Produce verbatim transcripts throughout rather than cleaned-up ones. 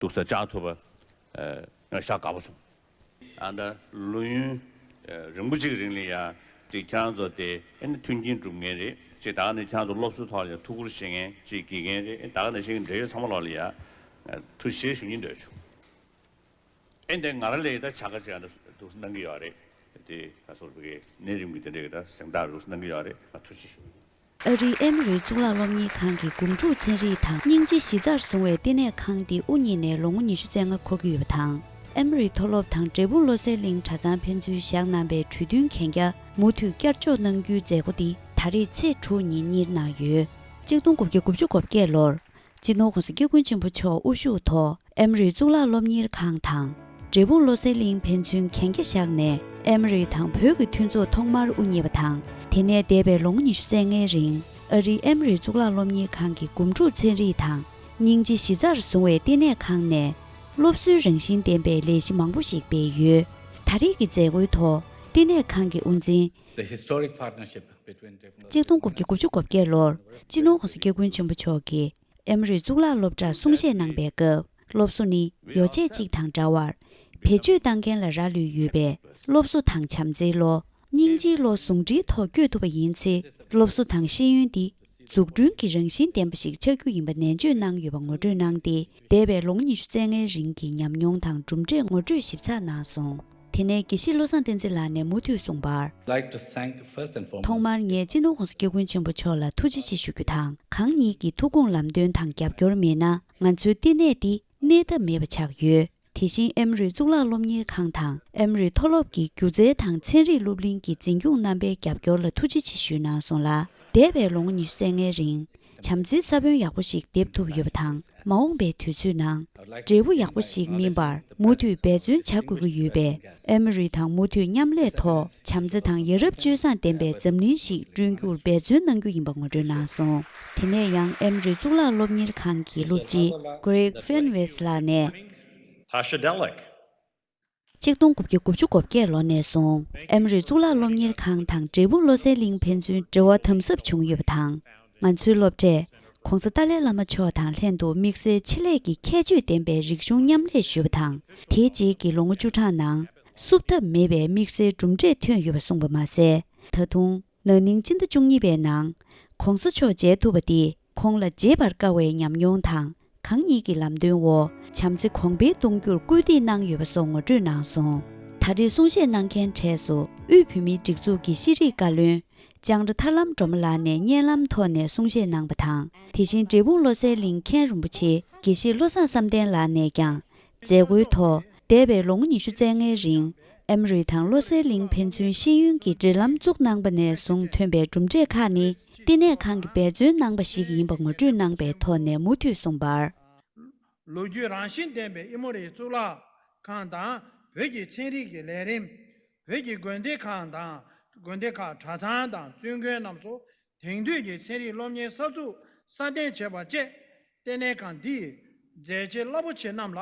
འདུག་ས་བཅར་ཐུབ་པ་ང་ཤ་དགའ་པོ་བྱུང་། ཨ་ད་ལོ་ཡུན་རིང་པོ་ཅིག་རིང་ལ་ཡ་ཅིག་ཁྱེད་རང་ཚོ་དེ་ཨེ་ནི་མཐུན་རྐྱེན་སྒྲུབ་མཁན་རེད། ཅིག་ད་ག་ནས་ཁྱེད་རང་ཚོ་སློབ་གསོའི་ཐོག་ལ་ཡ་ཐུགས་ཁུར་བཞེས་མཁན་ཅིག་དགེ་རྒན་རེད། ད་ག་ནས་བཞེས་མཁན་འབྲེལ་ཡོད་ཚང་མ་ལོག་ལ་ཡ་ཐུགས་རྗེ་ཆེ་ཞུ་སྙིང་འདོད་བྱུང་། ཨེ་འདི་ང་རང་ལས་ད་བྱ་དགའ་ཅིག་ཨ་འདུག་གནང་གི་ཡོད་རེད། དེ་ད་སོགས་པའི་གནས་རིམ་གྱི་དེ་འདྲའི་ད་གཟེངས་རྟགས་རུ་གནང་གི་ཡོད་རེད། ང་ཐུགས་རྗེ་ཞུ། ཨ་རིའི་ཨེ་མོ་རི་གཙུག་ལག་སློབ་གཉེར་ཁང་གི་སྒོམ་སྒྲུབ་ཚན་རིག་དང་སྙིང་རྗེ་གཞི་རྩར་བཟུང་བའི་བསྟི་གནས་ཁང་འདི་དབུ་བརྙེས་ནས་ལོ་ངོ་ཉི་ཤུ་རྩ་ལྔ་འཁོར་གྱི་ཡོད་པ་དང་། ཨེ་མོ་རི་མཐོ་སློབ་དང་འབྲས་སྤུངས་བློ་གསལ་གླིང་གྲྭ་ཚང་ཕན་ཚུན་བཞག་གནང་པའི་གྲོས་མཐུན་གན་རྒྱ་མུ་མཐུད་བསྐྱར་འཇོག་གནང་རྒྱུའི་མཛད་སྒོ་འདི་ད་རེས་ཚེས་དྲུག་ཉིན་གཉེར་གནང་ཡོད། གཅིག་སྟོང་དགུ་བརྒྱ་དགུ་བཅུ་གོ་བརྒྱད་ལོར། སྤྱི་ནོར་༸གོང་ས་༸སྐྱབས་མགོན་ཆེན་པོ་མཆོག་དབུ་བཞུགས་ཐོག་ཨེ་མོ་རི་གཙུག་ལག་སློབ་གཉེར་ཁང་དང་། འབྲས་སྤུངས་བློ་གསལ་གླིང་ཕན་ཚུན་གན་རྒྱ་བཞག་ནས་ཨེ་མོ་རི་དང་བོད་ཀྱི་མཐུན་ཚོགས་ཐོག་མར་དབུ་བརྙེས་པ་དང་། དེ་ནས་འདས་པའི་ལོ་ངོ་ཉི་ཤུ་རྩ་ལྔའི་རིང་ཨ་རིའི་ཨེ་མོ་རི་གཙུག་ལག་སློབ་གཉེར་ཁང་གི་སྒོམ་སྒྲུབ་ཚན་རིག་དང་སྙིང་རྗེ་གཞི་རྩར་བཟུང་བའི་བསྟི་གནས་ཁང་ནས་སློབ་གསོའི་རང་བཞིན་ལྡན་པའི་ལས་གཞི་མང་པོ་ཞིག་སྤེལ་ཡོད། ད་རེས་ཀྱི་མཛད་སྒོའི་ཐོག་བསྟི་གནས་ཁང་གི་དབུ་འཛིན། The historic partnership between Japan གཅིག་སྟོང་དགུ་བརྒྱ་དགུ་བཅུ་གོ་བརྒྱད་ལོར་སྤྱི་ནོར་༸གོང་ས་༸སྐྱབས་མགོན་ཆེན་པོ་མཆོག་གིས། ཨེ་མོ་རི་གཙུག་ལག་སློབ་གྲྭར་གསུང་བཤད་གནང་པའི་སྐབས། སློབ་གསོ་ནི་ཡོ་བྱད་ཅིག་དང་འདྲ་བར། བེད་སྤྱོད་བཏང་མཁན་ལ་རག་ལུས་ཡོད་པས། སློབ་གསོ་དང་བྱམས་བརྩེའི་བློ། སྙིང་རྗེའི་བློ་ཟུང་འབྲེལ་ཐོག་བསྐྱོད་ཐུབ་པ་ཡིན་ཚེ། སློབ་གསོ་དང་ཤེས་ཡོན་འདི་འཛུགས་སྐྲུན་གྱི་རང་བཞིན་ལྡན་པ་ཞིག་ཆགས་རྒྱུ་ཡིན་པ་ནན་བརྗོད་གནང་ཡོད་པ་ངོ་སྤྲོད་གནང་སྟེ། འདས་པའི་ལོ་ངོ་ཉི་ཤུ་རྩ་ལྔའི་རིང་གི་ཉམས་མྱོང་དང་གྲུབ་འབྲས་ངོ་སྤྲོད་ཞིབ་ཚགས་གནང་སོང་། དེ་ནས་དགེ་བཤེས་བློ་བཟང་བསྟན་འཛིན་ལགས་ནས་མུ་མཐུད་གསུངས་པར། Like to thank first and foremost ཐོག་མར་ངས་སྤྱི་ནོར་༸གོང་ས་༸སྐྱབས་མགོན་ཆེན་པོ་མཆོག་ལ་ཐུགས་རྗེ་ཆེ་ཞུ་རྒྱུ་དང་། གང་ཉིད་ཀྱི་ཐུགས་དགོངས་ལམ་སྟོན་དང་རྒྱབ་སྐྱོར་མེད་ན། ང་ཚོའི་བསྟི་གནས་འདི་གནས་ཐབས་མེད་པ་ཆགས་ཡོད། དེ་བཞིན་ཨེ་མོ་རི་གཙུག་ལག་སློབ་གཉེར་ཁང་དང་ཨེ་མོ་རི་མཐོ་སློབ་ཀྱི་སྒྱུ་རྩལ་དང་ཚན་རིག་སློབ་གླིང་གི་འཛིན་སྐྱོང་རྣམ་པའི་རྒྱབ་སྐྱོར་ལ་ཐུགས་རྗེ་ཆེ་ཞུས་གནང་སོང་ལ། འདས་པའི་ལོ་ངོ་ཉི་ཤུ་རྩ་ལྔའི་རིང་། བྱམས་བརྩེའི་ས་བོན་ཡག་པོ་ཞིག་འདེབས་ཐུབ་ཡོད་པ་དང་། མ་འོངས་པའི་དུས་ཚོད་ནང་། འབྲས་བུ་ཡག་པོ་ཞིག་སྨིན་པར་མུ་མཐུད་འབད་བརྩོན་བྱ་དགོས་ཀྱི་ཡོད་པས། ཨེ་མོ་རི་དང་མུ་མཐུད་མཉམ་ལས་ཐོག་བྱམས་བརྩེ་དང་ཡ་རབས་སྤྱོད་བཟང་ལྡན་པའི་འཛམ་གླིང་ཞིག་བསྐྲུན་རྒྱུར་འབད་བརྩོན་གནང་རྒྱུ་ཡིན་པ་ངོ་སྤྲོད་གནང་སོང་། དེ་ནས་ཡང་ཨེ་མོ་རི་གཙུག་ལག་སློབ་གཉེར་ཁང་གི་སློབ་སྤྱི་Greg Fenwies ལགས་ནས། Tasha Delek། གཅིག་སྟོང་དགུ་བརྒྱ་དགུ་བཅུ་གོ་བརྒྱད་ལོ་ནས་བཟུང་ཨེ་མོ་རི་གཙུག་ལག་སློབ་གཉེར་ཁང་དང་འབྲས་སྤུངས་བློ་གསལ་གླིང་ཕན་ཚུན་འབྲེལ་བ་དམ་ཟབ་བྱུང་ཡོད་པ་དང་། ང་ཚོའི་སློབ་གྲས་༸གོང་ས་ཏཱ་ལའི་བླ་མ་མཆོག་དང་ལྷན་དུ་དམིགས་བསལ་ཆེད་ལས་ཀྱི་ཁྱད་ཆོས་ལྡན་པའི་རིག་གཞུང་མཉམ་ལས་ཞུས་པ་དང་། དེའི་རྗེས་ཀྱི་ལོ་ངོ་བཅུ་གྲངས་ནང་བསུབ་ཐབས་མེད་པའི་དམིགས་བསལ་གྲུབ་འབྲས་ཐོན་ཡོད་པ་གསུངས་པ་མ་ཟད། ད་དུང་། ན་ནིང་སྤྱི་ཟླ་བཅུ་གཉིས་པའི་ནང་།༸གོང་ས་མཆོག་མཇལ་ཐུབ་པ་འདིས་ཁོང་ལ་བརྗེད་པར་དཀའ་བའི་ཉམས་མྱོང་དང་། གང་ཉིད་ཀྱི་ལམ་སྟོན་འོག་བྱམས་བརྩེ་གོང་འཕེལ་གཏོང་རྒྱུར་སྐུལ་འདེད་གནང་ཡོད་པ་སོགས་ངོ་སྤྲོད་གནང་སོང་། ད་རེས་གསུང་བཤད་གནང་མཁན་གྲས་སུ་དབུས་བོད་མིའི་སྒྲིག་འཛུགས་ཀྱི་ཤེས་རིག་བཀའ་བློན་ལྕང་སྒྲོལ་ཐར་ལམ་སྒྲོལ་མ་ལགས་ནས་བརྙན་ལམ་ཐོག་ནས་གསུང་བཤད་གནང་པ་དང་། དེ་བཞིན་འབྲས་སྤུངས་བློ་གསལ་གླིང་མཁན་རིན་པོ་ཆེ་དགེ་བཤེས་བློ་བཟང་བསམ་གཏན་ལགས་ནས་ཀྱང་། མཛད་སྒོའི་ཐོག་འདས་པའི་ལོ་ངོ་ཉི་ཤུ་རྩ་ལྔའི་རིང་ཨེ་མོ་རི་དང་བློ་གསལ་གླིང་ཕན་ཚུན་ཤེས་ཡོན་གྱི་འབྲེལ་ལམ་བཙུགས་གནང་པ་ནས་བཟུང་ཐོན་པའི་གྲུབ་འབྲས་ཁག་ནི། བསྟི་གནས་ཁང་གིས་འབད་བརྩོན་གནང་པ་ཞིག་ཡིན་པ་ངོ་སྤྲོད་གནང་པའི་ཐོག་ནས་མུ་མཐུད་གསུངས་པར། ལོ་རྒྱུས་རང་བཞིན་ལྡན་པའི་ཨེ་མོ་རི་གཙུག་ལག་ཁང་དང་བོད་ཀྱི་ཚན་རིག་གི་ལས་རིམ། བོད་ཀྱི་དགོན་སྡེ་ཁག་དང་དགོན་སྡེ་ཁག་གྲྭ་ཚང་དང་བཙུན་དགོན་རྣམས་སུ། དེང་དུས་ཀྱི་ཚན་རིག་སློབ་གཉེར་གསར་འཛུགས་སྲ་བརྟན་བྱས་པ་བཅས། བསྟི་གནས་ཁང་འདིས་མཛད་རྗེས་རླབས་པོ་ཆེ་རྣམས་ལ་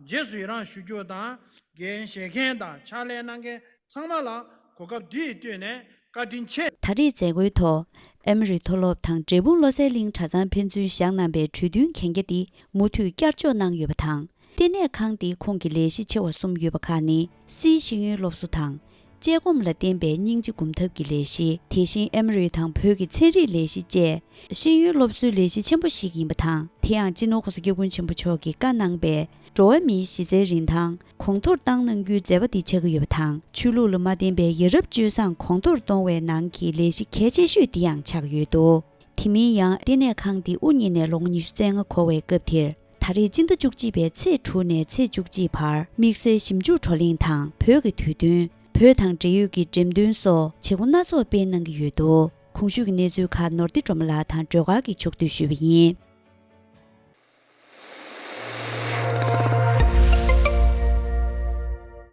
རྗེས་སུ་ཡི་རང་ཞུ་རྒྱུ་དང་། འགན་བཞེས་མཁན་དང་ཕྱག་ལས་གནང་མཁན་ཚང་མ་ལ་གོ་སྐབས་འདི་ཡིས་བསྟུན་ནས་བཀའ་དྲིན་ཆེ། ད་རེས་མཛད་སྒོའི་ཐོག་ཨེ་མོ་རི་མཐོ་སློབ་དང་འབྲས་སྤུངས་བློ་གསལ་གླིང་གྲྭ་ཚང་ཕན་ཚུན་བཞག་གནང་པའི་གྲོས་མཐུན་གན་རྒྱ་འདི་མུ་མཐུད་བསྐྱར་འཇོག་གནང་ཡོད་པ་དང་། བསྟི་གནས་ཁང་འདིའི་ཁོངས་ཀྱི་ལས་གཞི་ཆེ་བ་གསུམ་ཡོད་པ་ཁག་ནི། སིའི་ཤེས་ཡོན་སློབ་གསོ་དང་། དཔྱད་སྒོམ་ལ་བརྟེན་པའི་སྙིང་རྗེ་སྒོམ་ཐབས་ཀྱི་ལས་གཞི། དེ་བཞིན་ཨེ་མོ་རི་དང་བོད་ཀྱི་ཚན་རིག་ལས་གཞི་བཅས། ཤེས་ཡོན་སློབ་གསོའི་ལས་གཞི་ཆེན་པོ་ཞིག་ཡིན་པ་དང་། དེ་ཡང་སྤྱི་ནོར་༸གོང་ས་༸སྐྱབས་མགོན་ཆེན་པོ་མཆོག་གིས་བཀའ་གནང་པའི། འགྲོ་བ་མིའི་གཞི་རྩའི་རིན་ཐང་གོང་མཐོར་བཏང་གནང་རྒྱུའི་མཛད་པ་འདི་ཆགས་ཀྱི་ཡོད་པ་དང་། ཆོས་ལུགས་ལ་མ་བརྟེན་པའི་ཡ་རབས་སྤྱོད་བཟང་གོང་མཐོར་གཏོང་བའི་ནང་གི་ལས་གཞི་གལ་ཆེ་ཤོས་འདི་ཡང་ཆགས་ཡོད་འདུག་དེ་མིན་ཡང་བསྟི་གནས་ཁང་འདི་དབུ་བརྙེས་ནས་ལོ་ངོ་ཉི་ཤུ་རྩ་ལྔ་འཁོར་བའི་སྐབས་དེར། ད་རེས་སྤྱི་ཟླ་བཅུ་གཅིག་པའི་ཚེས་དྲུག་ནས་ཚེས་བཅུ་གཅིག་བར་དམིགས་བསལ་ཞིབ་འཇུག་བགྲོ་གླེང་དང་བོད་ཀྱི་དུས་སྟོན། བོད་དང་འབྲེལ་ཡོད་ཀྱི་འགྲེམས་སྟོན་སོགས་བྱེད་སྒོ་སྣ་ཚོགས་སྤེལ་གནང་གི་ཡོད་འདུག་གོང་ཞུས་ཀྱི་གནས་ཚུལ་ཁག་ནོར་བདེ་སྒྲོལ་མ་ལགས་དང་སྒྲོལ་དཀར་གྱིས་ཕྱོགས་བསྡུས་ཞུས་པ་ཡིན།